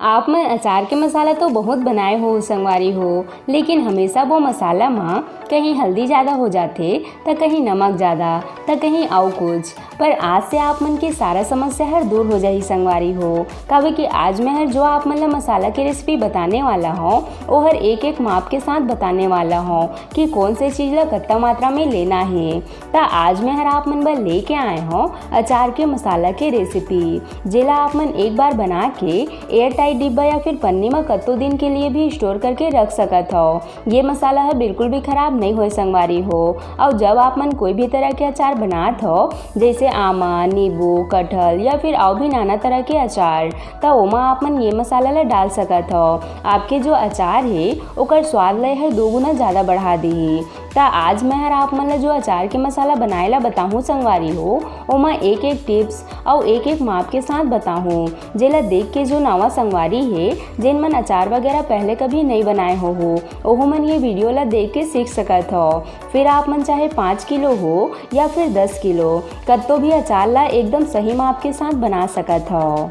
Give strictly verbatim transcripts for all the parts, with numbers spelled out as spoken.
आप मन अचार के मसाला तो बहुत बनाए हो संगवारी हो, लेकिन हमेशा वो मसाला म कहीं हल्दी ज़्यादा हो जाथे, त कहीं नमक ज़्यादा, त कहीं अउ कुछ। पर आज से आप मन के सारा समस्या हर दूर हो जाही संगवारी हो, काबर कि आज मैं हर जो आप मन ला मसाला के रेसिपी बताने वाला हूँ, वो हर एक एक माप के साथ बताने वाला हूँ कि कौन से चीज़ ला कत्ता मात्रा में लेना है। त आज मैं हर आप मन बर लेके आए हूँ अचार के मसाला के रेसिपी, जेला आप मन एक बार बना के एयर टाइट डिब्बा या फिर पन्नी म कत्तो दिन के लिए भी स्टोर करके रख सकत हो। ये मसाला ह बिल्कुल भी खराब नहीं होए संगवारी हो। और जब आप मन कोई भी तरह के अचार बनात हो, जैसे आमा, नींबू, कटहल या फिर और भी नाना तरह के अचार, त ओमा आप मन ये मसाला ला डाल सकत हो। आपके जो अचार है, ओकर स्वाद ला हर दो गुना ज़्यादा बढ़ा दीही। त आज मैं हर आप मन ला जो अचार के मसाला बनाए ला बताहूँ संगवारी हो, ओमा एक एक टिप्स और एक एक माप के साथ बताहूँ, जेला देख के जो नवा संगवारी है, जिन मन अचार वगैरह पहले कभी नहीं बनाए हो, हो ओहू मन ये वीडियो ला देख के सीख सकत हो। फिर आप मन चाहे पाँच किलो हो या फिर दस किलो, कत्तो भी अचार ला एकदम सही माप के साथ बना सकत हो।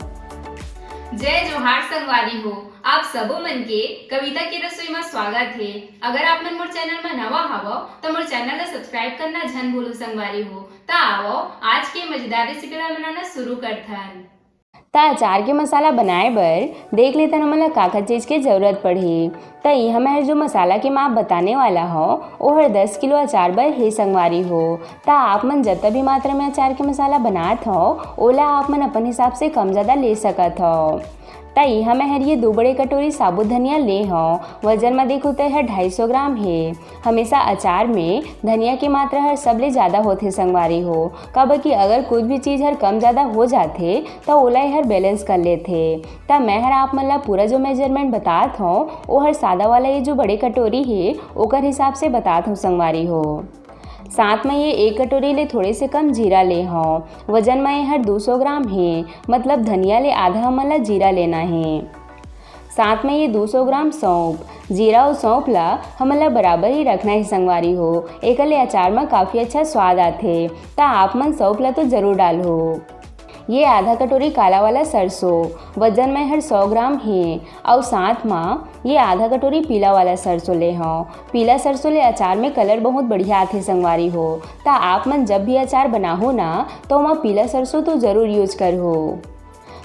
जय जोहार संगवारी हो, आप सबो मन के कविता के रसोई में स्वागत है। अगर आप मन मोर चैनल में नवा हवो, तो मोर चैनल ला सब्सक्राइब करना झन भूलो संगवारी हो। त आवो, आज के मजेदार रेसिपी ला बनाना शुरू करथन। त अचार के मसाला बनाए बर देख लेथन हमन ला का का चीज के जरूरत पड़ही। त इहाँ मैं हर जो मसाला के माप बताने वाला हो, ओहर दस किलो अचार बर हे संगवारी हो। त आप मन जतना भी मात्रा में अचार के मसाला बनात हो, ओला आप मन अपन हिसाब से कम ज्यादा ले सकत हो। त इहाँ मैं हर ये दो बड़े कटोरी साबुत धनिया ले हो। वजन में देखो त एहर ढाई सौ ग्राम हे। हमेशा अचार में धनिया के मात्रा हर सबले ज्यादा होथे संगवारी हो, काबर कि अगर कुछ भी चीज हर कम ज्यादा हो जाथे, त ओला एहर बैलेंस कर लेथे। त मैं हर आप मन ला पूरा जो मेजरमेंट बतात हूँ, ओहर सादा वाला ये जो बड़े कटोरी हे, ओकर हिसाब से बतात हूँ संगवारी हो। साथ में ये एक कटोरी ले थोड़े से कम जीरा ले हूँ। वजन में ये हर दो सौ ग्राम हे, मतलब धनिया ले आधा हमन ला जीरा लेना हे। साथ में ये दो सौ ग्राम सौंफ। जीरा और सौंफ ला हमन ला बराबर ही रखना हे संगवारी हो, एकर ले अचार में काफ़ी अच्छा स्वाद आथे। त आप मन सौंफ ला तो जरूर डालहो। ये आधा कटोरी काला वाला सरसों, वजन में हर सौ ग्राम हे। और साथ में ये आधा कटोरी पीला वाला सरसों ले हूँ। पीला सरसों ले अचार में कलर बहुत बढ़िया आथे संगवारी हो। त आप मन जब भी अचार बनाहो ना, तो ओमा पीला सरसों तो जरूर यूज करहो।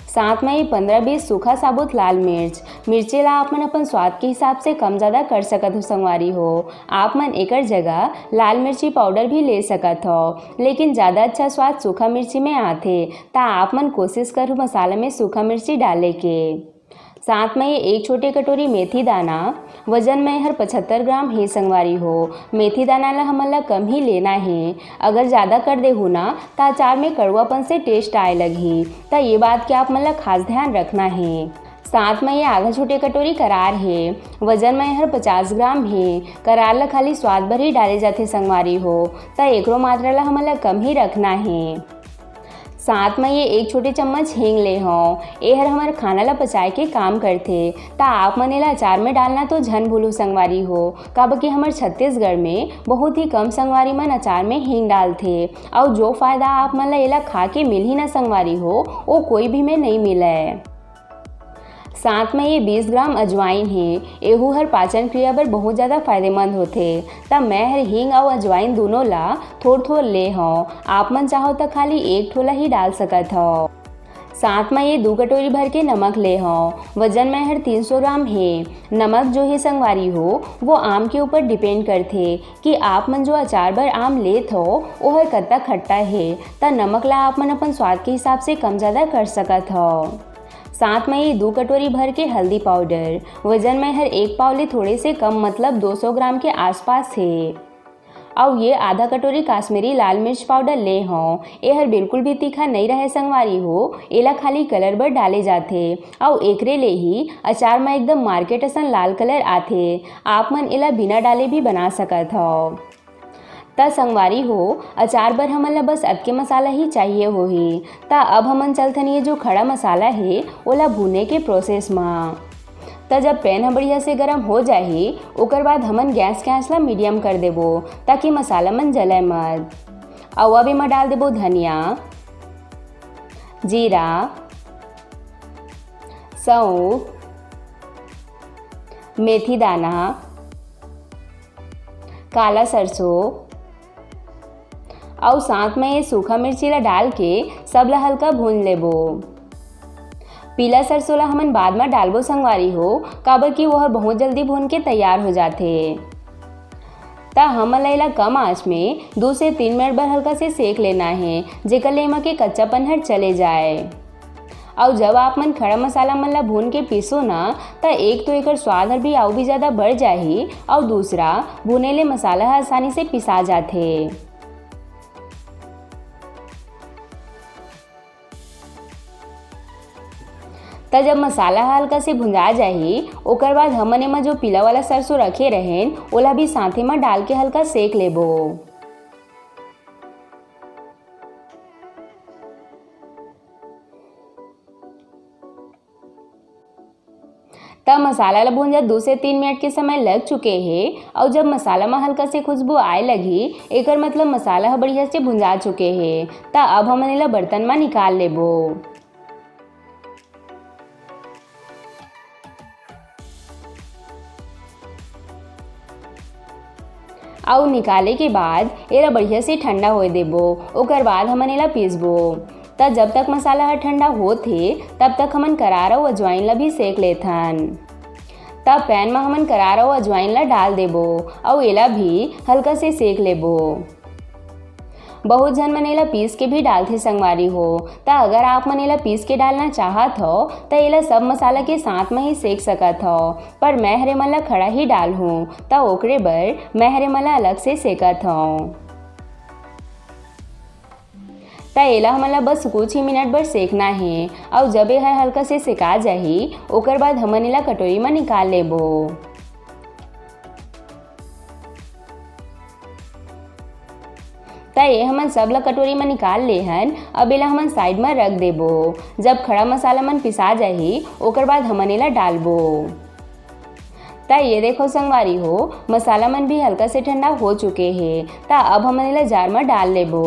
साथ में ये पंद्रह बीस सूखा साबुत लाल मिर्च। मिर्ची ला आप मन अपन स्वाद के हिसाब से कम ज्यादा कर सकत हो संगवारी हो। आप मन एकर जगह लाल मिर्ची पाउडर भी ले सकत हो, लेकिन ज्यादा अच्छा स्वाद सूखा मिर्ची में आथे। त आप मन कोशिश करू मसाला में सूखा मिर्ची डाले के। साथ में ये एक छोटे कटोरी मेथी दाना, वजन में हर पचहत्तर ग्राम हे संगवारी हो। मेथी दाना ला हमन ला कम ही लेना हे, अगर ज्यादा कर देहू ना, त अचार में कड़वापन से टेस्ट आए लगही। त ये बात के आप मन ला खास ध्यान रखना हे। साथ में ये आधा छोटे कटोरी करार हे, वजन में हर पचास ग्राम हे। करार ला खाली स्वाद भर ही डाले जाथे संगवारी हो, त एकरो मात्रा ला हमन ला कम ही रखना हे। साथ में ये एक छोटे चम्मच हींग ले हूँ। एहर हमर खाना ला पचाए के काम करथे। त आप मन एला अचार में डालना तो झन भूलू संगवारी हो, काबर कि हमर छत्तीसगढ़ में बहुत ही कम संगवारी मन अचार में हींग डालथे। अउ जो फायदा आप मन ला एला खा के मिलही ना संगवारी हो, वो कोई भी में नहीं मिले। साथ में ये बीस ग्राम अजवाइन हे। एहू हर पाचन क्रिया बर बहुत ज्यादा फायदेमंद होथे। त मैं हर हींग अउ अजवाइन दोनों ला थोर थोर ले हूँ। आप मन चाहो त खाली एक ठोला ही डाल सकत हो। साथ में ये दू कटोरी भर के नमक ले हूँ। वजन में हर तीन सौ ग्राम हे। नमक जो हे संगवारी हो, वो आम के ऊपर डिपेंड करथे कि आप मन जो अचार बर आम लेत हो, ओहर कतका खट्टा हे। त नमक ला आप मन अपन स्वाद के हिसाब से कम ज्यादा कर सकत हो। साथ में ये दू कटोरी भर के हल्दी पाउडर, वजन में हर एक पाव ले थोड़े से कम, मतलब दो सौ ग्राम के आसपास हे। अउ ये आधा कटोरी काश्मीरी लाल मिर्च पाउडर ले हूँ। एहर बिल्कुल भी तीखा नहीं रहे संगवारी हो, एला खाली कलर बर डाले जाथे। अउ एकरे ले ही अचार में एकदम मार्केट असन लाल कलर आथे। आप मन एला बिना डाले भी बना सकत हो। त संगवारी हो, अचार बर हमन ला बस अतके मसाला ही चाहिए होही। त अब हमन चलथन ये जो खड़ा मसाला हे, ओला भूने के प्रोसेस म। त जब पैन ह बढ़िया से गरम हो जाही, ओकर बाद हमन गैस के आंच ला मीडियम कर देबो, ताकि मसाला मन जलय मत। अउ अब एमा डाल देबो धनिया, जीरा, सौंफ, मेथी दाना, काला सरसों अउ साथ में ये सूखा मिर्ची ला डाल के सब ला हल्का भून लेबो। पीला सरसों ला हमन बाद में डालबो संगवारी हो, काबर कि वो ह बहुत जल्दी भून के तैयार हो जाथे। त हमन ला एला कम आंच में दो से तीन मिनट बर हल्का से सेक लेना हे, जेकर ले एमा के कच्चापन हर चले जाए। अउ जब आप मन खड़ा मसाला मन ला भून के पीसो ना, त एक तो एकर स्वाद हर भी अउ भी ज्यादा बढ़ जाही, अउ दूसरा भुने ले मसाला ह आसानी से पिसा जाथे। त जब मसाला ह हल्का से भुंजा जाही, ओकर बाद हमन एमा जो पीला वाला सरसों रखे रहेन, ओला भी साथे म डाल के हल्का सेक लेबो। त मसाला ल भूंजत दू से तीन मिनट के समय लग चुके हे, अउ जब मसाला म हल्का से खुशबू आए लगही, एकर मतलब मसाला ह बढ़िया से भुंजा चुके हे। त अब हमन एला बर्तन म निकाल लेबो। अउ निकाले के बाद एला बढ़िया से ठंडा होए देबो, ओकर बाद हमन एला पीसबो। त जब तक मसाला ह ठंडा होत हे, तब तक हमन करार अउ अजवाइन ला भी सेक लेथन। त पैन म हमन करार अउ अजवाइन ला डाल देबो, अउ एला भी हल्का से सेक लेबो। बहुत झन मन एला पीस के भी डालथे संगवारी हो, त अगर आप मन एला पीस के डालना चाहत हव, त एला सब मसाला के साथ म ही सेक सकत हव, पर मैं हरे मन ला खड़ा ही डालहूँ, त ओकरे बर मैं हरे मन ला अलग से सेकत हव। त एला हमन ला बस कुछ ही मिनट बर सेकना हे, अउ जब एहर हल्का से सेका जाही, ओकर बाद हमन एला कटोरी म निकाल लेबो। त ये हमन सब ला कटोरी म निकाल ले हन। अब एला हमन साइड म रख देबो। जब खड़ा मसाला मन पिसा जाही, ओकर बाद हमन एला डालबो। त ये देखो संगवारी हो, मसाला मन भी हल्का से ठंडा हो चुके हे। त अब हमन एला जार म डाल लेबो।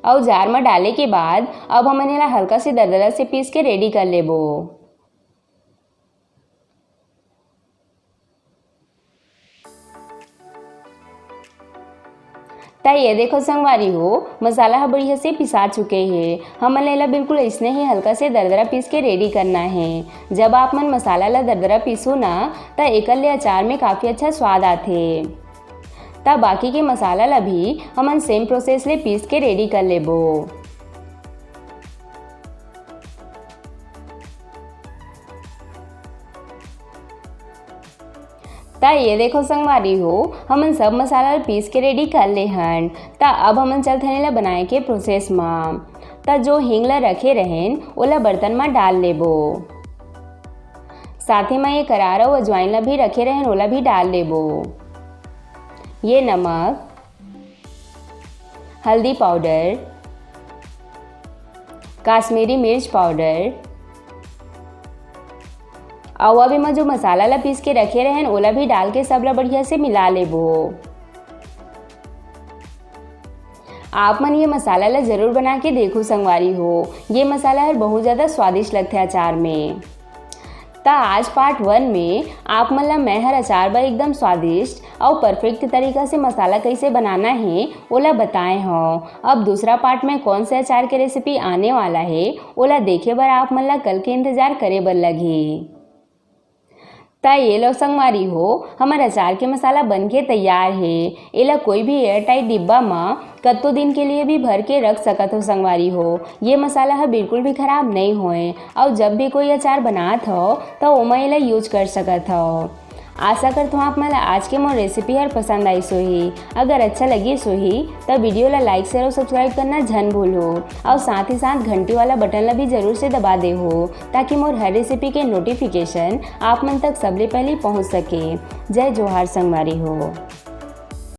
अउ जार म डाले के बाद अब हमन एला हल्का से दरदरा से पीस के रेडी कर लेबो। त ये देखो संगवारी हो, मसाला ह बढ़िया से पिसा चुके हे। हमन ला एला बिल्कुल अइसने ही हल्का से दरदरा पीस के रेडी करना हे। जब आप मन मसाला ला दरदरा पीसो ना, त एकर ले अचार में काफी अच्छा स्वाद आथे। त बाकी के मसाला ला भी हमन सेम प्रोसेस ले पीस के रेडी कर लेबो। त ये देखो संगवारी हो, हमन सब मसाला ला पीस के रेडी कर ले हन। त अब हमन चलथन एला बनाए के प्रोसेस म। त जो हींग ला रखे रहेन, ओला बर्तन म डाल लेबो। साथे म ये करार अउ अजवाइन ला भी रखे रहेन, ओला भी डाल लेबो। ये नमक, हल्दी पाउडर, काश्मीरी मिर्च पाउडर, अउ अब एमा जो मसाला ला पीस के रखे रहेन, ओला भी डाल के सब ला बढ़िया से मिला लेबो। आप मन ये मसाला ला जरूर बना के देखो संगवारी हो, ये मसाला हर बहुत ज्यादा स्वादिष्ट लगथे अचार में। त आज पार्ट वन में आप मन ला मैं हर अचार बर एकदम स्वादिष्ट अउ परफेक्ट तरीका से मसाला कइसे बनाना हे, ओला बताए हव। अब दूसरा पार्ट में कौन से अचार के रेसिपी आने वाला हे, ओला देखे बर आप मन ला कल के इंतजार करे बर लगही। त ये लो संगवारी हो, हमर अचार के मसाला बन के तैयार हे। एला कोई भी एयर टाइट डिब्बा म कत्तो दिन के लिए भी भर के रख सकत हो संगवारी हो। ये मसाला ह बिल्कुल भी खराब नइ होए, अउ जब भी कोई अचार बनात हो, त ओमा एला यूज कर सकत हो। आशा करत हूँ आप मन ला आज के मोर रेसिपी हर पसंद आइस होही। अगर अच्छा लगिस होही, त वीडियो ला लाइक, शेयर अउ सब्सक्राइब करना झन भूलहू, अउ साथ ही साथ घंटी वाला बटन ला भी जरूर से दबा देहू, ताकि मोर हर रेसिपी के नोटिफिकेशन आप मन तक सबले पहले पहुँच सके। जय जोहार संगवारी हो।